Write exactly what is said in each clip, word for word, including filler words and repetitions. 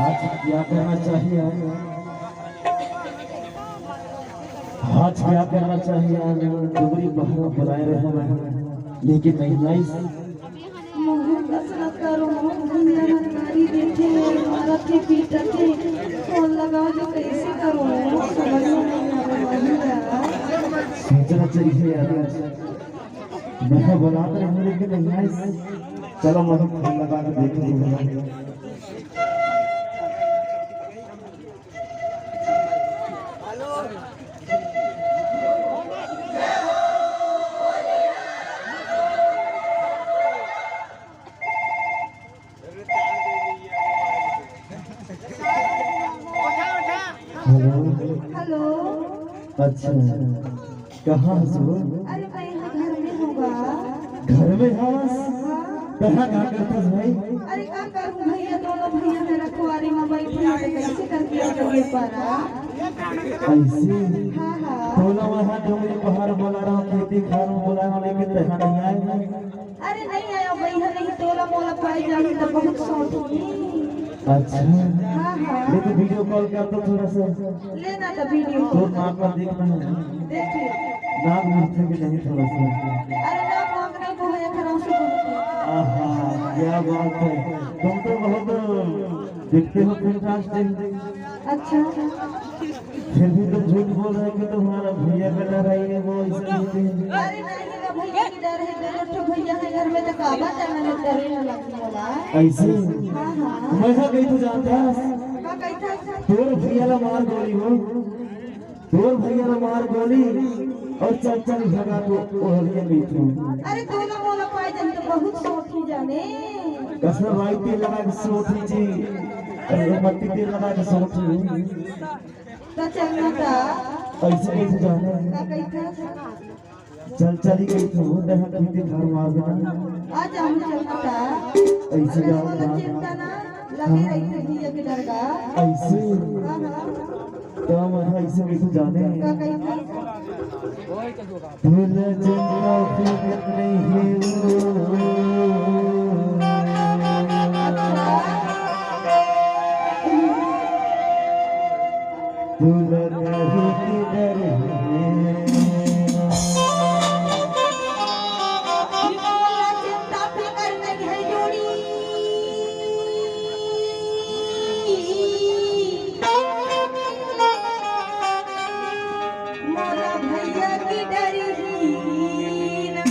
आज क्या करना चाहिए? आज क्या करना चाहिए? आज डोकरी पहाड़ बुलाए रहे हैं, लेकिन नहीं आई। मोहन दसरथ करो, मोहन भैया हर गाड़ी देखे, मारत हे, पीटत हे, फोन लगाओ जो कैसे करो, समझ में नहीं आवे वाली यार। सोचना चाहिए यार, मैं तो बुलाते रहे लेकिन नहीं आए। चलो मैं तो फोन लगा के देखते हैं। हेलो। हेलो। अच्छा, कहाँ हस वो? अरे, मैं यहाँ घर में हूँ बा। घर में हस? हाँ। कहाँ, का करथस भाई? अरे, का करूँ भैया, दोनों भैया मेरा कुआरी में बैठे हैं, तो कैसे करके आ जाइए पारा? ऐसे? हाँ, हाँ। तोला वहाँ डोंगरी पहाड़ बोला रहा, खेती खार में बोला रहा, लेकिन तहाँ नहीं आए। अरे नहीं आया भैया, नहीं, तोला मोला पाई जाही तो बहुत शौक ही। अच्छा। हाँ, हाँ। ले तो वीडियो कॉल कर दो थोड़ा सा। लेना तो वीडियो तो कॉल। नाक में देखना है। देख ले। नाक मिलते कि नहीं थोड़ा सा। अरे नाक वाक नहीं बोले, खराब से बोलते। आहा, क्या बात है। तुम तो बहुत दिखते हो फैंटास्टिक। अच्छा। फिर भी तुम झूठ बोल रहे हो कि तुम्हारा भैया का डर है, ये वो, इसके लिए। अरे नहीं, मेरा भैया की डर है, दो ठो भैया है घर में, तो काबा चैनल में डरे ना लगने वाला। ऐसे? हाँ, हाँ। मैं हाँ कही तो जानता है। का कही था? तोर भैया ला मार गोली हो, तोर भैया ला मार गोली और चल चल भगा तो वो हलिया गई थी। अरे तोला मोला पाए जन तो बहुत सोच ही जाने। कसर भाई तेल लगा के सोच ही जी, अरे मट्टी तेल लगा के सोच ही। तो चलना था। ऐसे कैसे जाने? का कही था? चल, चली गई तू, देख खेती घर मार देना। आ जाऊँ चलता। ऐसे अरे जाओ बोलो ना। चिंता ना, लगे रही थे भैया के डर का। ऐसे? हाँ, हाँ। तो हम ऐसे कैसे जाने? का कही था? भूल चिंता फिक्र नहीं है। अच्छा। तोला काहे के डर हे? चिंता फिकर नहीं है जोड़ी। मोला भैया के डर ही ना।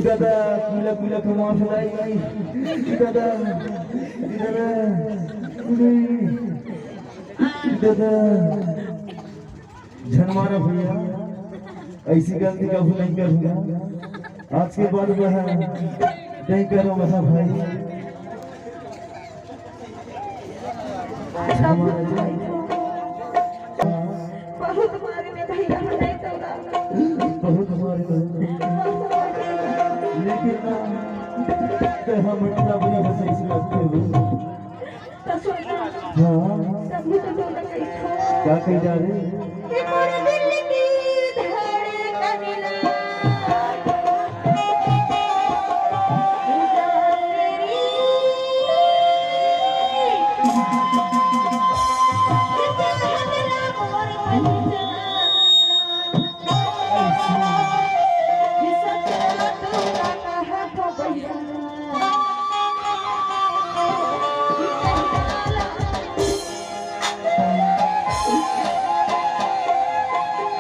दादा, पीला पीला कमाल सुनाई। दादा, दादा, दादा, झन मारा भैया, ऐसी गलती कभी नहीं करूँगा। आज के बाद वह नहीं करूँगा भाई। बहुत मारे में भैया, हम नहीं करूँगा। बहुत मारे में। लेकिन ना, तो हम इतना बुरा फंसे इस रास्ते में। तो सुन ना। हाँ। तब भी तो बोला नहीं था। क्या कही जा रही? कि मोर दिल की धड़कन ना।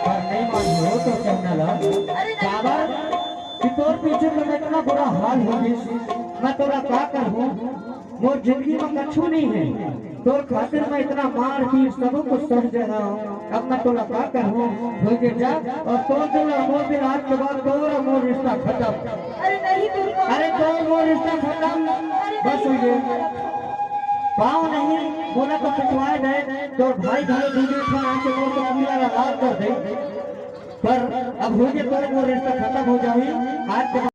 पर नहीं मानियो तो कहना ला। अरे नहीं। काबर कि तोर पीछे तो इतना बुरा हाल हो गइस, मैं तोला का कहूँ, मोर जिंदगी में कछु नहीं है। तोर खातिर मैं इतना मार पीट सब कुछ सह हँव, अब मैं तोला का कहूँ, हो के जा। और तोर दिल और मोर दिल, आज के बाद तोर और मोर रिश्ता खत्म। अरे नहीं दुर्गा। अरे तोर मोर रिश्ता खत्म, अरे बस नहीं। हो गया। पाँव नहीं, मोला तो पिटवाए दे, तोर भाई घलो दू दिन खन आके मोर को पूरा हाल कर दे। पर अब हो गया, तोर मोर रिश्ता खत्म हो जाही। आज के